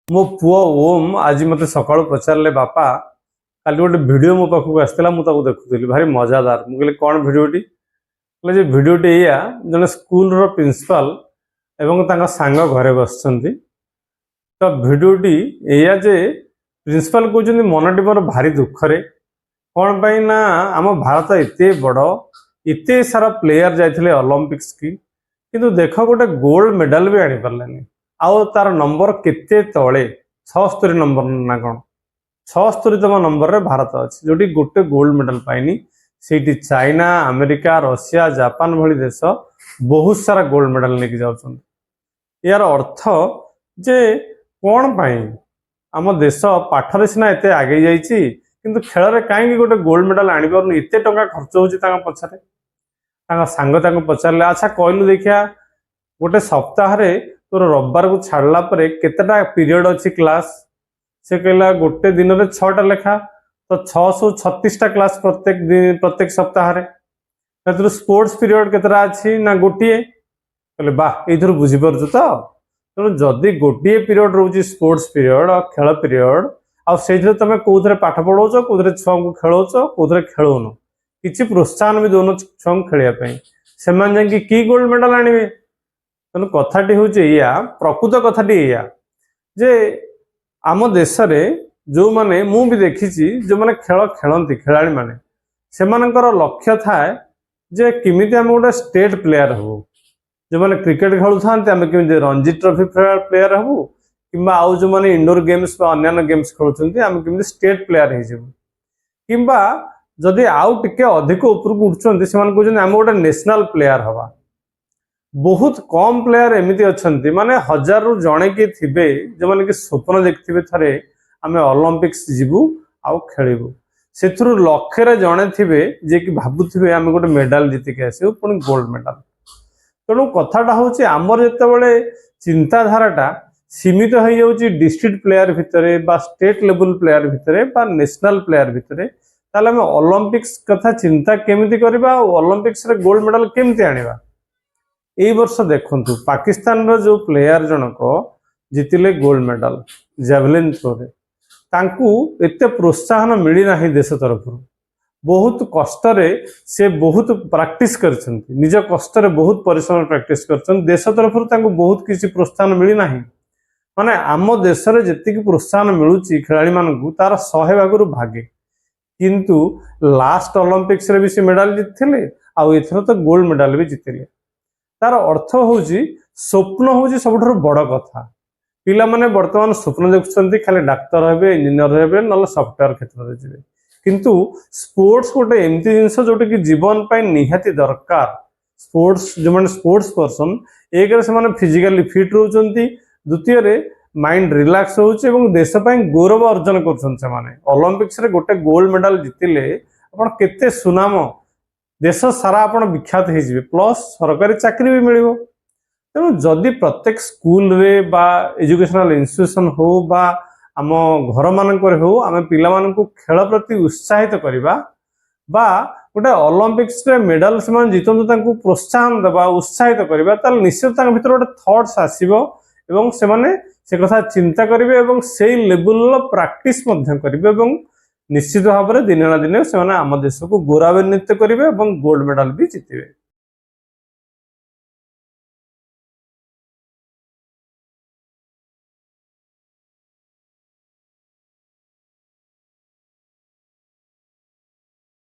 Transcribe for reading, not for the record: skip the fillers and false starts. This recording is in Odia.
ମୋ ପୁଅ ଓମ୍ ଆଜି ମୋତେ ସକାଳୁ ପଚାରିଲେ, "ବାପା, କାଲି ଗୋଟେ ଭିଡ଼ିଓ ମୋ ପାଖକୁ ଆସିଥିଲା, ମୁଁ ତାକୁ ଦେଖୁଥିଲି, ଭାରି ମଜାଦାର।" ମୁଁ କହିଲି, "କ'ଣ ଭିଡ଼ିଓଟି?" କହିଲେ ଯେ ଭିଡ଼ିଓଟି ଏଇଆ, ଜଣେ ସ୍କୁଲର ପ୍ରିନ୍ସିପାଲ ଏବଂ ତାଙ୍କ ସାଙ୍ଗ ଘରେ ବସିଛନ୍ତି। ତ ଭିଡ଼ିଓଟି ଏଇଆ ଯେ ପ୍ରିନ୍ସିପାଲ କହୁଛନ୍ତି, "ମନଟି ମୋର ଭାରି ଦୁଃଖରେ। କ'ଣ ପାଇଁ ନା ଆମ ଭାରତ ଏତେ ବଡ଼, ଏତେ ସାରା ପ୍ଲେୟାର ଯାଇଥିଲେ ଅଲମ୍ପିକ୍ସ କି, କିନ୍ତୁ ଦେଖ, ଗୋଟେ ଗୋଲ୍ଡ ମେଡାଲ ବି ଆଣିପାରିଲେନି। ଆଉ ତାର ନମ୍ବର କେତେ ତଳେ, 76 ନମ୍ବର ନା କ'ଣ, 76ତମ ନମ୍ବରରେ ଭାରତ ଅଛି, ଯୋଉଠି ଗୋଟେ ଗୋଲ୍ଡ ମେଡାଲ ପାଇନି। ସେଇଠି ଚାଇନା, ଆମେରିକା, ରଷିଆ, ଜାପାନ ଭଳି ଦେଶ ବହୁତ ସାରା ଗୋଲ୍ଡ ମେଡାଲ ନେଇକି ଯାଉଛନ୍ତି। ଏହାର ଅର୍ଥ ଯେ କ'ଣ ପାଇଁ ଆମ ଦେଶ ପାଠରେ ସିନା ଏତେ ଆଗେଇ ଯାଇଛି, କିନ୍ତୁ ଖେଳରେ କାହିଁକି ଗୋଟେ ଗୋଲ୍ଡ ମେଡାଲ ଆଣିପାରୁନି? ଏତେ ଟଙ୍କା ଖର୍ଚ୍ଚ ହଉଛି ତାଙ୍କ ପଛରେ।" ତାଙ୍କ ସାଙ୍ଗ ତାଙ୍କୁ ପଚାରିଲେ, "ଆଚ୍ଛା କହିଲୁ ଦେଖିଆ, ଗୋଟେ ସପ୍ତାହରେ ତୋର ରବିବାରକୁ ଛାଡ଼ିଲା ପରେ କେତେଟା ପିରିୟଡ଼ ଅଛି କ୍ଲାସ୍?" ସେ କହିଲା, "ଗୋଟେ ଦିନରେ 6ଟା ଲେଖା, ତ 6 ଛଅ 36ଟା କ୍ଲାସ୍ ପ୍ରତ୍ୟେକ ସପ୍ତାହରେ। ସେଥିରୁ ସ୍ପୋର୍ଟସ ପିରିୟଡ଼ କେତେଟା ଅଛି ନା ଗୋଟିଏ।" କହିଲେ, "ବାহ, ଏଇଥିରୁ ବୁଝିପାରୁଛୁ ତ? ତେଣୁ ଯଦି ଗୋଟିଏ ପିରିୟଡ଼ ରହୁଛି ସ୍ପୋର୍ଟସ ପିରିୟଡ଼, ଖେଳ ପିରିୟଡ଼, ଆଉ ସେଇଥିରେ ତମେ କୋଉଥିରେ ପାଠ ପଢଉଛ, କୋଉଥିରେ ଛୁଆଙ୍କୁ ଖେଳଉଛ, କୋଉଥିରେ ଖେଳଉନ, କିଛି ପ୍ରୋତ୍ସାହନ ବି ଦଉନ ଛୁଆଙ୍କୁ ଖେଳିବା ପାଇଁ, ସେମାନେ ଯାଇକି କି ଗୋଲ୍ଡ ମେଡାଲ ଆଣିବେ?" ତେଣୁ କଥାଟି ହେଉଛି ଏଇଆ, ପ୍ରକୃତ କଥାଟି ଏଇଆ ଯେ ଆମ ଦେଶରେ ଯୋଉମାନେ, ମୁଁ ବି ଦେଖିଛି, ଯୋଉମାନେ ଖେଳ ଖେଳନ୍ତି, ଖେଳାଳିମାନେ, ସେମାନଙ୍କର ଲକ୍ଷ୍ୟ ଥାଏ ଯେ କେମିତି ଆମେ ଗୋଟେ ଷ୍ଟେଟ୍ ପ୍ଲେୟାର ହବୁ। ଯୋଉମାନେ କ୍ରିକେଟ ଖେଳୁଥାନ୍ତି, ଆମେ କେମିତି ରଣଜି ଟ୍ରଫି ପ୍ଲେୟାର ହବୁ, କିମ୍ବା ଆଉ ଯୋଉମାନେ ଇନଡୋର ଗେମ୍ସ ବା ଅନ୍ୟାନ୍ୟ ଗେମ୍ସ ଖେଳୁଛନ୍ତି, ଆମେ କେମିତି ଷ୍ଟେଟ୍ ପ୍ଲେୟାର ହେଇଯିବୁ, କିମ୍ବା ଯଦି ଆଉ ଟିକେ ଅଧିକ ଉପରକୁ ଉଠୁଛନ୍ତି, ସେମାନେ କହୁଛନ୍ତି ଆମେ ଗୋଟେ ନ୍ୟାସନାଲ ପ୍ଲେୟାର ହବା। ବହୁତ କମ ପ୍ଲେୟାର ଏମିତି ଅଛନ୍ତି, ମାନେ ହଜାରରୁ ଜଣେ କିଏ ଥିବେ, ଯୋଉମାନେ କି ସ୍ୱପ୍ନ ଦେଖିଥିବେ ଥରେ ଆମେ ଅଲମ୍ପିକ୍ସ ଯିବୁ ଆଉ ଖେଳିବୁ। ସେଥିରୁ ଲକ୍ଷରେ ଜଣେ ଥିବେ ଯିଏକି ଭାବୁଥିବେ ଆମେ ଗୋଟେ ମେଡାଲ ଜିତିକି ଆସିବୁ, ପୁଣି ଗୋଲ୍ଡ ମେଡାଲ। ତେଣୁ କଥାଟା ହଉଛି, ଆମର ଯେତେବେଳେ ଚିନ୍ତାଧାରାଟା ସୀମିତ ହେଇଯାଉଛି ଡିଷ୍ଟ୍ରିକ୍ଟ ପ୍ଲେୟାର ଭିତରେ ବା ଷ୍ଟେଟ୍ ଲେବୁଲ ପ୍ଲେୟାର ଭିତରେ ବା ନ୍ୟାସନାଲ ପ୍ଲେୟାର ଭିତରେ, ତାହେଲେ ଆମେ ଅଲମ୍ପିକ୍ସ କଥା ଚିନ୍ତା କେମିତି କରିବା ଆଉ ଅଲମ୍ପିକ୍ସରେ ଗୋଲ୍ଡ ମେଡାଲ କେମିତି ଆଣିବା? ଏଇ ବର୍ଷ ଦେଖନ୍ତୁ, ପାକିସ୍ତାନର ଯୋଉ ପ୍ଲେୟାର ଜଣକ ଜିତିଲେ ଗୋଲ୍ଡ ମେଡାଲ ଜାଭେଲିନ୍ ଥ୍ରୋରେ, ତାଙ୍କୁ ଏତେ ପ୍ରୋତ୍ସାହନ ମିଳିନାହିଁ ଦେଶ ତରଫରୁ। ବହୁତ କଷ୍ଟରେ ସେ ବହୁତ ପ୍ରାକ୍ଟିସ କରିଛନ୍ତି, ନିଜ କଷ୍ଟରେ ବହୁତ ପରିଶ୍ରମ ପ୍ରାକ୍ଟିସ କରିଛନ୍ତି। ଦେଶ ତରଫରୁ ତାଙ୍କୁ ବହୁତ କିଛି ପ୍ରୋତ୍ସାହନ ମିଳିନାହିଁ। ମାନେ ଆମ ଦେଶରେ ଯେତିକି ପ୍ରୋତ୍ସାହନ ମିଳୁଛି ଖେଳାଳିମାନଙ୍କୁ, ତାର 100 ଭାଗରୁ ଭାଗେ। କିନ୍ତୁ ଲାଷ୍ଟ ଅଲମ୍ପିକ୍ସରେ ବି ସେ ମେଡାଲ ଜିତିଥିଲେ ଆଉ ଏଥର ତ ଗୋଲ୍ଡ ମେଡାଲ ବି ଜିତିଲେ। ତାର ଅର୍ଥ ହଉଛି, ସ୍ୱପ୍ନ ହଉଛି ସବୁଠାରୁ ବଡ କଥା। ପିଲାମାନେ ବର୍ତ୍ତମାନ ସ୍ୱପ୍ନ ଦେଖୁଛନ୍ତି ଖାଲି ଡାକ୍ତର ହେବେ, ଇଞ୍ଜିନିୟର ହେବେ, ନହେଲେ ସଫ୍ଟୱେୟାର କ୍ଷେତ୍ରରେ ଯିବେ। କିନ୍ତୁ ସ୍ପୋର୍ଟସ ଗୋଟେ ଏମିତି ଜିନିଷ ଯୋଉଟା କି ଜୀବନ ପାଇଁ ନିହାତି ଦରକାର। ସ୍ପୋର୍ଟସ, ଯୋଉମାନେ ସ୍ପୋର୍ଟସ ପର୍ସନ, ଏକରେ ସେମାନେ ଫିଜିକାଲି ଫିଟ୍ ରହୁଛନ୍ତି, ଦ୍ୱିତୀୟରେ ମାଇଣ୍ଡ ରିଲାକ୍ସ ହଉଛି ଏବଂ ଦେଶ ପାଇଁ ଗୌରବ ଅର୍ଜନ କରୁଛନ୍ତି ସେମାନେ। ଅଲମ୍ପିକ୍ସରେ ଗୋଟେ ଗୋଲ୍ଡ ମେଡାଲ ଜିତିଲେ ଆପଣ କେତେ ସୁନାମ, ଦେଶ ସାରା ଆପଣ ବିଖ୍ୟାତ ହେଇଯିବେ, ପ୍ଲସ୍ ସରକାରୀ ଚାକିରି ବି ମିଳିବ। ତେଣୁ ଯଦି ପ୍ରତ୍ୟେକ ସ୍କୁଲରେ ବା ଏଜୁକେସନାଲ ଇନଷ୍ଟିଟ୍ୟୁସନ ହଉ ବା ଆମ ଘରମାନଙ୍କରେ ହଉ, ଆମେ ପିଲାମାନଙ୍କୁ ଖେଳ ପ୍ରତି ଉତ୍ସାହିତ କରିବା ବା ଗୋଟେ ଅଲମ୍ପିକ୍ସରେ ମେଡାଲ ସେମାନେ ଜିତନ୍ତୁ, ତାଙ୍କୁ ପ୍ରୋତ୍ସାହନ ଦେବା, ଉତ୍ସାହିତ କରିବା, ତାହେଲେ ନିଶ୍ଚିତ ତାଙ୍କ ଭିତରେ ଗୋଟେ ଥଟ୍ସ ଆସିବ ଏବଂ ସେମାନେ ସେ କଥା ଚିନ୍ତା କରିବେ ଏବଂ ସେଇ ଲେବୁଲର ପ୍ରାକ୍ଟିସ ମଧ୍ୟ କରିବେ ଏବଂ ନିଶ୍ଚିତ ଭାବରେ ଦିନେ ନା ଦିନେ ସେମାନେ ଆମ ଦେଶକୁ ଗୌରବାନ୍ୱିତ କରିବେ ଏବଂ ଗୋଲ୍ଡ ମେଡାଲ ବି ଜିତିବେ।